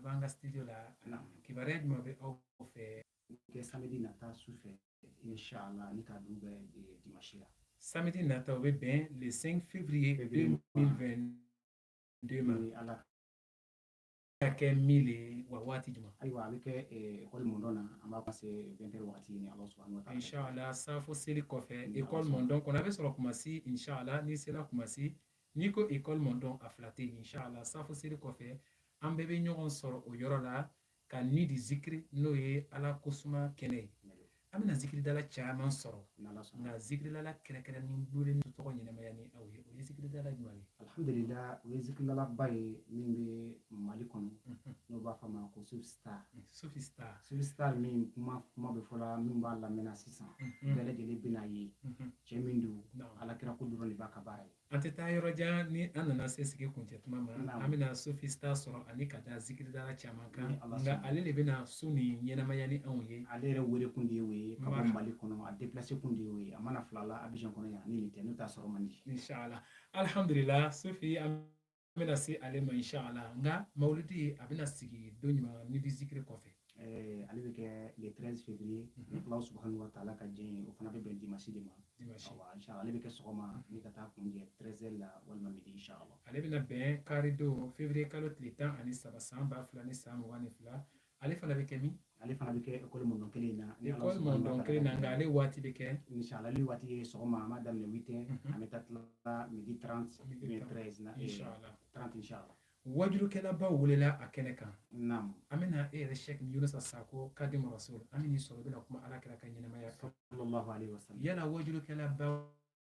B'an ka studio la. Kibaruya jumɛn bɛ aw fɛ? Kɛ samedi nata su fɛ, inshallah, ni ka du bɛ dimanche la. Samedi nata, o bɛ bɛn le 5 février 2022 ma. Ni Ala ka kɛ min le wa, waati jumɛn? Ayiwa, a bɛ kɛ école Mɔndɔn na. An b'a commencer 20 heures wagati, ni Ala subhanahu wa ta'ala. Inshallah, safo seli kɔfɛ, école Mɔndɔn kɔnɔ, a bɛ sɔrɔ Kumasi. Inshallah, n'i sera Kumasi, n'i ko école Mɔndɔn, a fila tɛ yen. Inshallah, safo seli kɔfɛ, an bɛɛ bɛ ɲɔgɔn sɔrɔ o yɔrɔ la ka ni di zikiri, n'o ye Ala kosuma kɛnɛ ye. An bɛna zikiridala caman sɔrɔ, nka zikiridala kɛrɛnkɛrɛnnen wele tɔgɔ ɲɛnamaya ni aw ye, o ye zikiridala jumɛn ye? Alhamdulillah, o ye zikiridalaba ye min bɛ Mali kɔnɔ, n'o b'a fɔ a ma ko Sofi Star. Sofi Star. Sofi Star min kuma bɛ fɔla, min b'a lamɛnna sisan, bɛɛ lajɛlen bɛna ye cɛ min don. Alakira ko dɔrɔn de b'a ka baara ye. An tɛ taa yɔrɔ jan. Ni an nana se sigi kuncɛ tuma ma, an bɛna Sofi Star sɔrɔ ani ka da zikiridala caman kan, nka ale de bɛna su ni ɲɛnamaya ni anw ye. Ale yɛrɛ wele kun de ye o ye ka bɔ Mali kɔnɔ, a déplacé kun de ye o ye. A mana fila la Abidjan kɔnɔ yan, ni nin tɛ, n'o t'a sɔrɔ man di. Inshallah, alhamdulillah, Sofi, an bɛna se ale ma inshallah. Nka mawuludi, a bɛna sigi don jumɛn ni di zikiri kɔfɛ? Ale bɛ kɛ le 13 février, ni Ala subhanahu wa ta'ala ka diɲɛ ye. O fana bɛ bɛn dimanche de ma. Dimanche. Inshallah, ale bɛ kɛ sɔgɔma ni ka taa kunjɛ 13 heures la walima midi, inshallah. Ale bɛna bɛn kari don, février kalo tile 13, san 2022. Ale fana bɛ kɛ min? Ale fana bɛ kɛ école Mɔndɔn kelen in na. École Mɔndɔn kelen na, nka ale waati bɛ kɛ? Inshallah, ale waati ye sɔgɔma, an b'a daminɛ 8 heures, an bɛ taa tila midi 30 ou bien 13 na. Inshallah. 30, inshallah. Wajulukɛlabaw welela a kɛnɛ kan. Naam. An bɛna e yɛrɛ, Sheikh Yunusa Sako Kadim Rasul, an bɛ n'i sɔrɔ, i bɛna kuma Ala kira ka ɲɛnamaya kan. Sallallahu alaihi wasallam. Yala wajulukɛlaba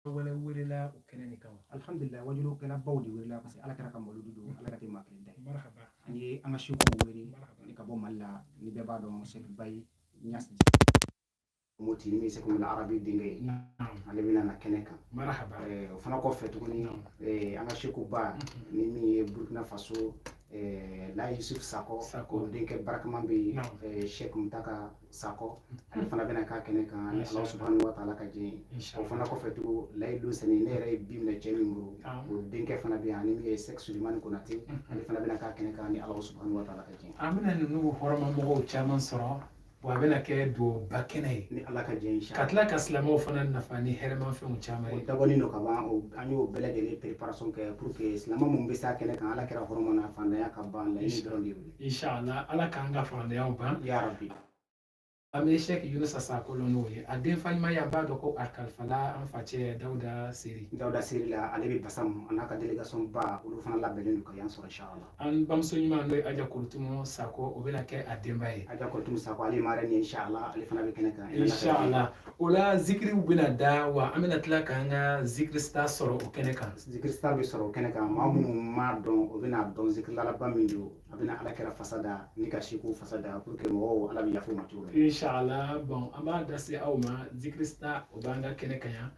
wɛrɛ welela o kɛnɛ nin kan wa? Alhamdulillah, wajulukɛlabaw de welela, parce que Ala kira ka mawuludu don, Ala ka tɛ maa kelen ta ye. Marhaba. An ye an ka sekow wele ni ka bɔ Mali la, ni bɛɛ b'a dɔn, Sheikh Bayi Niass Moti, ni min ye Sheikh Mula Arabi denkɛ ye, ale bɛna na kɛnɛ kan. Marhaba. O fana kɔfɛ tuguni, an ka sekuba ni min ye Burkina Faso, La Yusuf Sakɔ, o denkɛ barakaman bɛ yen, Sheikh Mutaka Sakɔ, ale fana bɛna k'a kɛnɛ kan, ni Ala subhanahu wa ta'ala ka diɲɛ ye. O fana kɔfɛ tugun, Layidu Sɛnɛ, ne yɛrɛ ye bi minɛ cɛ min bolo, o denkɛ fana bɛ yan, ni min ye Sheikh Sulemani Konate, ale fana bɛna k'a kɛnɛ kan, ni Ala subhanahu wa ta'ala ka diɲɛ. An bɛna ninnu hɔrɔnmamɔgɔw caman sɔrɔ wa, a bɛna kɛ duwawuba kɛnɛ ye. Ni Ala ka diɲɛ. Ka tila ka silamɛw fana nafa ni hɛrɛmafɛnw caman O ye. Dabɔlen don ka ban. An y'o bɛɛ lajɛlen préparation kɛ pour que silamɛ minnu bɛ se a kɛnɛ kan, Ala kɛra hɔrɔma na, fantanya ka ban, laɲini dɔrɔn de ye. Inshallah, Ala k'an ka fantanyaw ban. Ya Rabbi. An bɛ Sheikh Yunusa Sako lɔn n'o ye. A den fa ɲuman ye, an b'a dɔn ko a kalifala an facɛ Dawuda Seri. Dawuda Seri la, ale bɛ Basamu, a n'a ka délégation ba, olu fana labɛnnen don ka yan sɔrɔ, inshallah. An bamuso ɲuman, n'o ye Aja Kurutumu Sako, o bɛna kɛ a denba ye. Aja Kurutumu Sako, ale ye marraine ye, inshallah, ale fana bɛ kɛnɛ kan. Inshallah, o la zikiriw bɛna da wa, an bɛna tila k'an ka zikiri star sɔrɔ o kɛnɛ kan. Zikiri star bɛ sɔrɔ o kɛnɛ kan. Maa minnu m'a dɔn, o bɛna dɔn zikirilaba min don. A bɛna Ala kɛra fasa da ni ka seko fasa da pour que mɔgɔw, Ala bɛ yafa u ma cogo min. Inshallah. Bon, an b'a da se aw ma, zikiri star, o b'an ka kɛnɛ kan yan.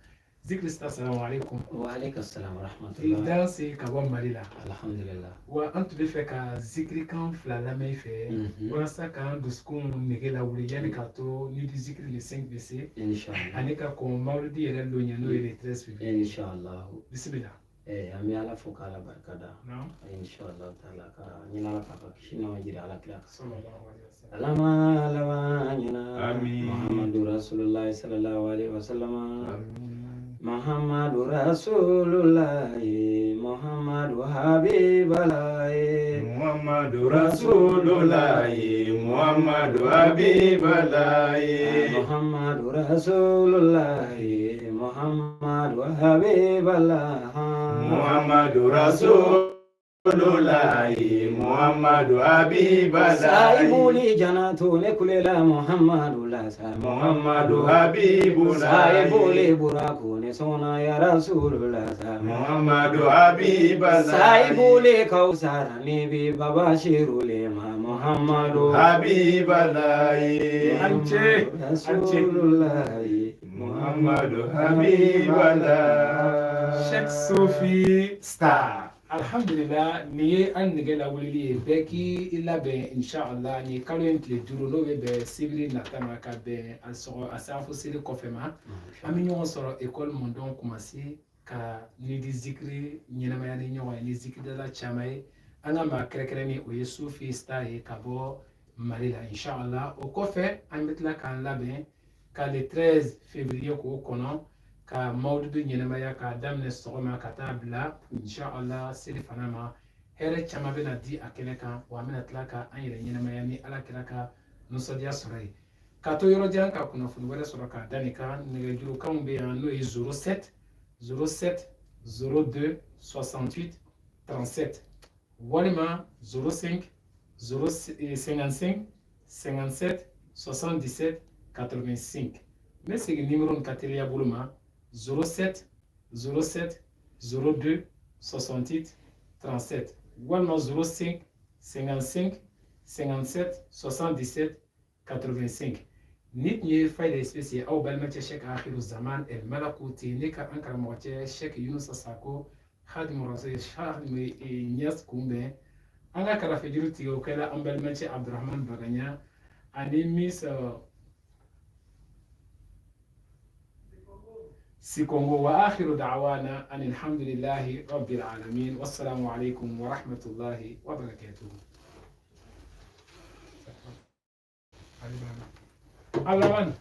Zikiri star, salamu alaikum. Wa alaikum salam wa I rahmatullah. Danse ka bɔ Mali la. Alhamdulillah. Wa an tun bɛ fɛ ka zikirikan fila lamɛn i fɛ walasa k'an dusukun nege lawuli yanni k'a to ni di zikiri le 5 bɛ se Inshallah. ani ka kɔn mawuludi yɛrɛ lon ɲɛ, n'o ye le 13 février. Inshallah. Bisimila. An bɛ Ala fo k'Ala barika da. Naam. Inshallah taala, ka ɲini Ala fɛ ka kisi nɛɛma jira Ala kira kan. Sallallahu alaihi wasallam. Alama alama ɲina. Amin. Muhammadu Rasulullah sallallahu alaihi wasallam. Amin. Muhammadu Rasulullah, Muhammadu Habiballah. Muhammadu Rasulullah, Muhammadu Habiballah. Muhammadu Rasulullah, Muhammadu Habiballah. Muhammadu Rasulullah, Muhammadu Habiballah. Saibuli janatu ne kulela Muhammadu la sa. Muhammadu Habibullah. Saibuli buraku ne sona ya Rasulullah sa. Muhammadu Habiballah. Saibuli kausara ne bi baba shirule ma Muhammadu Habiballah. Ance, ance. Rasulullah. Muhammadu Habiballah. Sheikh Sofi Star. Alhamdulillah, nin ye an nege lawulili ye. Bɛɛ k'i labɛn, inshallah. Nin ye kalo in tile 5, n'o bɛ bɛn sibiri nata ma, ka bɛn a sɔgɔ a safo seli kɔfɛ ma, an bɛ ɲɔgɔn sɔrɔ école Mɔndɔn Kumasi ka ni di zikiri ɲɛnamaya ni ɲɔgɔn ye ni zikiridala caman ye. An ka maa kɛrɛnkɛrɛnnen, o ye Sufi Star ye ka bɔ Mali la, inshallah. O kɔfɛ, an bɛ tila k'an labɛn ka le 13 février k'o kɔnɔ, ka mawuludu ɲɛnamaya k'a daminɛ sɔgɔma ka taa bila, inshallah, seli fana ma. Hɛrɛ caman bɛna di a kɛnɛ kan, wa an bɛna tila ka an yɛrɛ ɲɛnamaya ni Ala kɛra ka nisɔndiya sɔrɔ yen. Ka to yɔrɔ jan ka kunnafoni wɛrɛ sɔrɔ k'a da nin kan, nɛgɛjurukanw bɛ yan, n'o ye 07 07 02 68 37 walima 05 0 55 57 77 85. N bɛ segin nimero nin ka teliya bolo ma: 07 07 02 68 37 walima 05 55 57 77 85. Ni tun ye Fayida Espèce ye, aw balimacɛ Sɛk Akhiru Zaman El Malakuti, ne ka an karamɔgɔcɛ Sɛk Yunusa Sako, Khadimu Rasul Khadimu Ɲas kunbɛn. An ka karafejuru tigɛ, o kɛra an balimacɛ Abdurahman Baganya ani Miss Sikongo. Wa akhiru da'wana an alhamdulillahi rabbil alamin, wassalamu alaikum wa rahmatullahi wa barakatuh. Abdurahman.